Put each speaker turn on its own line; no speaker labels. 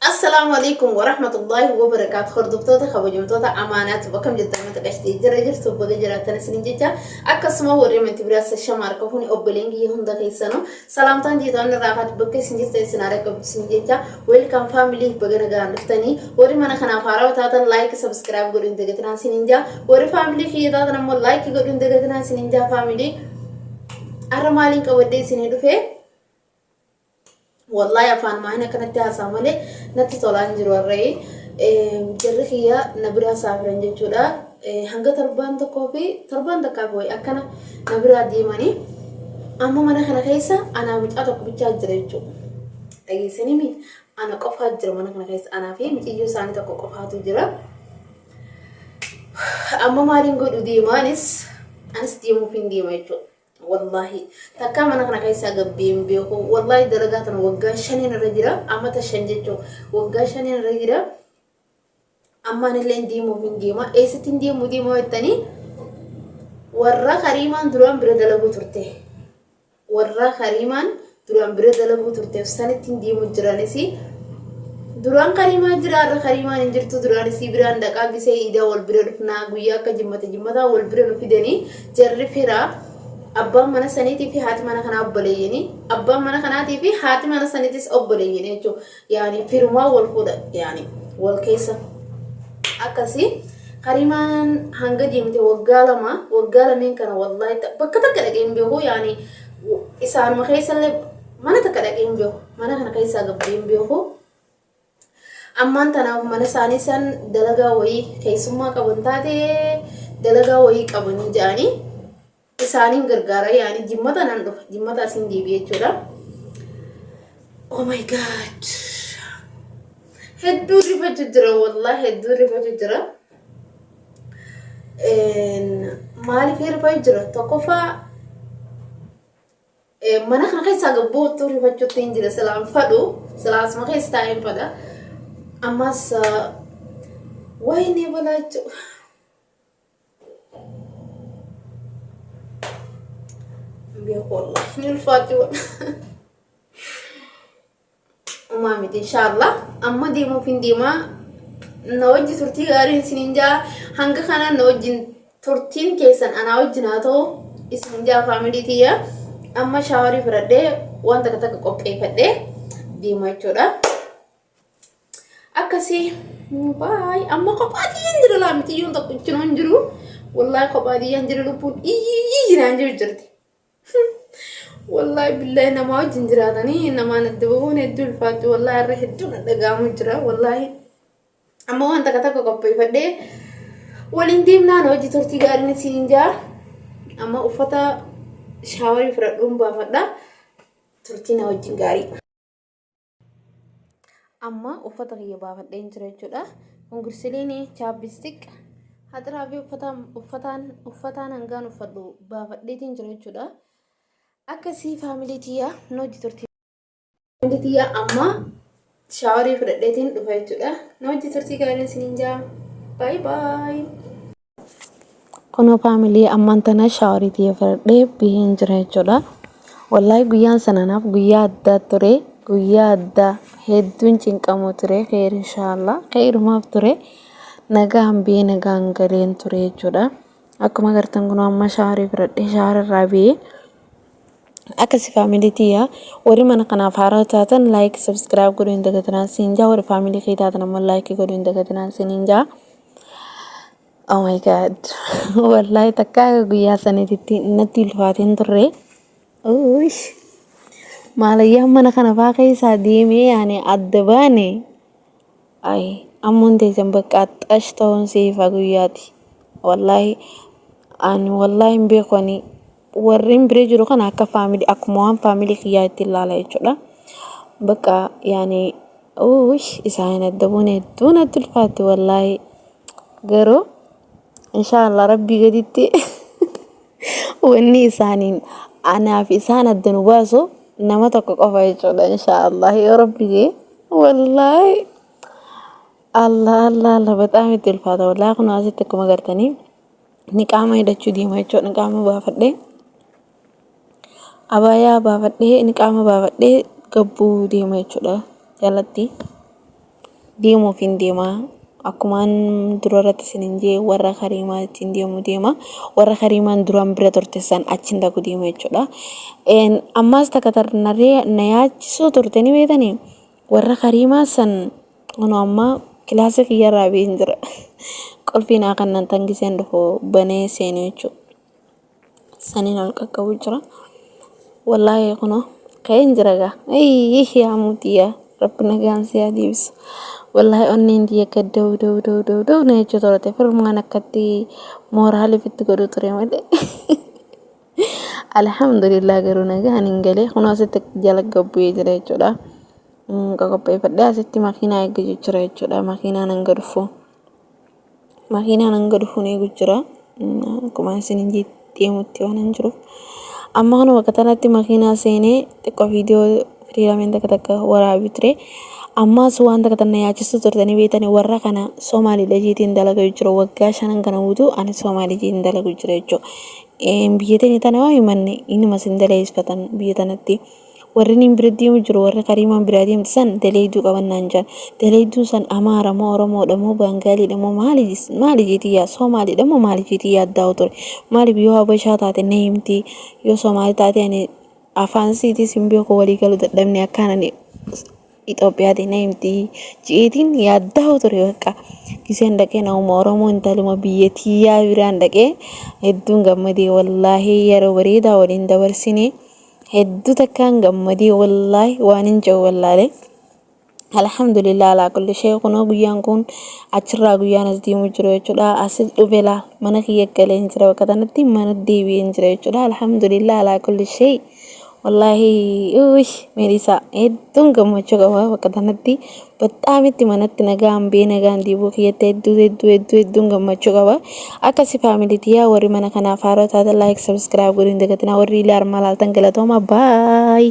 Assalaamu alaikum warahmatullaahi wabarakaatu. Hordoftoota kabajamtoota amaanaatu bakka jirtan mata qashtii jira jirtu baga jiraattan isinin jecha akkasuma warri amantii biraas shama harka fuuni obboleen kiyya hunda keessanuu salaamtaan jeetaan irraa kaatu bakka isin jirtan isin haara qabdu isin jecha welcome family baga nagaan dhuftanii warri mana kanaaf haarawaa taatan like subscribe godhuun dagatinaa isinin jaa warri family kiyya taatan ammoo like godhuun dagatinaa isinin jaa family har'a maaliin qabadhee isinii dhufee Wallaahi afaan maahin akkanatti haasaa malee natti tolaa hin jiru har'ee. Jarri kiyya na biraa saafiran jechuudha. Hanga torbaan tokkoo fi torbaan takkaa fi wayi akkana na biraa deemanii amma mana kana keessa anaa mucaa tokko bichaa jira jechuudha. Dhageessanii mi? Ana qofaa jira mana kana keessa anaa fi muciyyoo isaanii tokko qofaatu jira. Amma maaliin godhu deemaanis anis deemuuf hin deema jechuudha. Wallaahi takkaa mana kana keessaa gabbee hin beeku. Wallaahi dalagaa tana waggaa shaniin irra jira. Amata 5 jechuun waggaa shaniin irra jira. Ammaan illee deemuuf hin deema. Eessatti hin deemu deema jettanii warra kariimaan duraan bira dalaguu turte. Warra kariimaan duraan bira dalaguu turte sanitti hin deemu jiranis. Duraan kariimaa jira har'a kariimaan hin jirtu duraan isii biraan dhaqaa gisee iidaa wal bira dhufnaa guyyaa akka jimmata jimmataa wal bira nu fidanii jarri firaa abbaan mana saniitii fi haati mana kanaa obboleeyyanii abbaan mana kanaatii fi haati mana saniitis obboleeyyanii jechuudha yaani firumaa wal fuudha yaani wal keessa akkasii kariimaan hanga deemte waggaa 2 waggaa lameen kana wallaahi bakka takka dhaqee hin beeku yaani isaanuma keessallee mana takka dhaqee hin beeku. Mana kana keessaa gabbee hin beeku. Ammaan tanaaf mana isaanii san dalagaa wayii keessummaa qaban taate dalagaa wayii qabanii jedhanii isaaniin gargaara yaani jimmata nan dhufa jimmata asiin deebi'e jechuudha. Oh my god. Hedduu rifachu jira wallahi hedduu rifachu jira. Maaliif rifachu jira tokkoffaa Mana kana keessaa gabboottuu rifachuutti hin jira silaan fadhu silaa asuma keessa taa'ee hin fadha. Ammas wayinee balaachuu. Beeku wallahi ni ulfaatti wallahi. Umaa miti inshaallah amma deemuuf hin deemaa na wajji turtii gaariin isiniin jaa hanga kana na wajjin turtiin keessan anaa wajjin haa ta'u isiniin jaa faamilii tiyya amma shaawarii fudhadhee waan takka takka qopheeffadhee deema jechuudha. Akkasii baay amma kophaa tiyyaan jira laa mitiyyoon tokko hin jiru wallaahi kophaa tiyyaan jira lubbuun iyyi naan jiru jirti. Wallaahi billaahi namaa wajjin jiraatanii namaan adda bahuun hedduu ulfaatti wallaahi irra hedduu na dhaga'amu jira wallaahi. Amma waan takka takka qopheeffadhee waliin deemnaan hojii turtii gaariin isiin jaa. Amma uffata shaawarii fudhadhuun baafadha. Turtii na wajjin gaarii. Amma uffata kiyya baafadheen jira jechuudha. Kun girsiliinii chaappistik haxiraa fi uffataan uffataan hangaan uffadhu baafadheetiin jira jechuudha. Akkasii faamilii tiyyaa nu hojii turtii. Faamilii tiyyaa amma shaawarii fudhadheetiin dhufa jechuudha. Nu hojii turtii gaariin isiniin jaa. Baay baay. Kunoo faamilii ammaan tana shaaworii tiyya fudhadhee biheen jira jechuudha. Wallaahi guyyaan sana naaf guyyaa addaa ture. Guyyaa addaa hedduun cinqamuu ture. Kheyr inshaallah. Kheyrumaaf ture. Nagaan bihee nagaan galeen ture jechuudha. Akkuma agartan kunoo amma shaaworii fudhadhee shaawora irraa bihee akkasi faamilii tiyya warri mana kanaaf haaraa taatan like subscribe godhuu hin dagatinaa siin jaa warri faamilii kee taatan ammoo like godhuu hin dagatinaa siin jaa. Oh my god. Wallahi takka guyyaa saniititti natti ulfaateen turre. Uuy. Maalayyaan mana kana faa keessaa deemee yaani adda baane. Ay ammoon teessan bakka xash ta'uun siifa guyyaati. Wallahi ani wallahi hin beeku ani warreen bira jiru kana akka faamilii akkuma waan faamilii kiyyaa itti ilaala jechuudha. Bakka yaani uuy isaan adda buune hedduu natti ulfaatti wallahi. Garuu inshaallah rabbii gaditti wanni isaaniin anaaf isaan adda nu baasu nama tokko qofa jechuudha inshaallah yoo rabbi jee wallaahi Allah Allah Allah bexaam itti ulfaata wallaahi kun asitti akkuma agartanii niqaama hidhachuu deema jechuudha niqaama baafadhee abaayaa baafadhee niqaama baafadhee gabbuu deema jechuudha jalatti. Deemuuf hin deema. Akkumaan dura irratti isinin jee warra kariimaa ittiin deemu deema. Warra kariimaan duraan bira turte san achiin dhaqu deema jechuudha. Ammaas takka tarnarree na yaachisuu turte ni beektanii. Warra kariimaa san kunoo amma kilaasa kiyyarraa ba'een jira. Qulfii naa kannan tan giseen dhufu banee seenu jechuudha. Saniin ol qaqqabu jira. Wallaahi kunoo ka'een jira gaa. Eeyyii yaa muutiyyaa rabbi nagaan si haa deebisu. Wallaahi onneen tiyya akka daw daw daw daw daw na jechuu turte. Firmaan akkatti mooraaliif itti godhu ture malee. Alhamdulillah garuu nagaan hin galee kunoo asitti jala gabbu'ee jira jechuudha. Qopheeffadhee asitti makiinaa eeggachuu jira jechuudha. Makiinaan hanga dhufu. Makiinaan hanga dhufuun eegu jira. Akkuma isin deemutti waan hin jiruuf. Amma kana bakka tanatti makiinaa seenee xiqqoo viidiyoo firii lameen takka takka waraabee ture. Ammaas waan takka takka na yaachisu turtanii beektanii warra kana Somaaliidha jeetiin dalagaa jira. Waggaa shanan kana guutuu ani Somaalii jeetiin dalagu jira jechuudha. Biyya teenya tana yoo himanne inuma isin daleessifatan biyya tanatti. Warri niin bira deemu jiru warri kariimaan biraa deemte san daleeyduu qaban naan jedhan. Daleeyduun san Amaara moo Oromoodha moo Baangaaliidha moo maali maali jeetii yaa Soomaaliidha moo maali jeetii yaaddaa'u ture. Maaliif yoo Habashaa taate na himti yoo Soomaalii taate ani afaan siitis hin beeku walii galu dadhabne akkaan ani Itoophiyaati na himti jeetiin yaaddaa'u ture bakka. Giseen dhaqee namuma Oromoo intaluma biyya tiyyaa biraan dhaqee hedduun gammadee wallaahi yeroo bareedaa waliin dabarsine. Hedduu takkaan gammadee wallaahi waan hin jedhu wallaale. Alhamdulillah alaa kulli shay kunoo guyyaan kun achirraa guyyaan as deemu jiru jechuudha. Asis dhufe laa mana kiyya galee hin jira bakka tanatti mana deebi'ee hin jira jechuudha. Alhamdulillah alaa kulli shay. Wallaahi uy meelisaa hedduun gammachuu qaba bakka tanatti baxxaamitti manatti nagaan bee nagaan deebi'uu kiyyatti hedduu hedduu hedduu hedduun gammachuu qaba. Akkasi faamilii tiyyaa warri mana kanaaf haaroo taatan like subscribe godhuu hin dagatinaa warri illee armaa laaltan galatooma baay.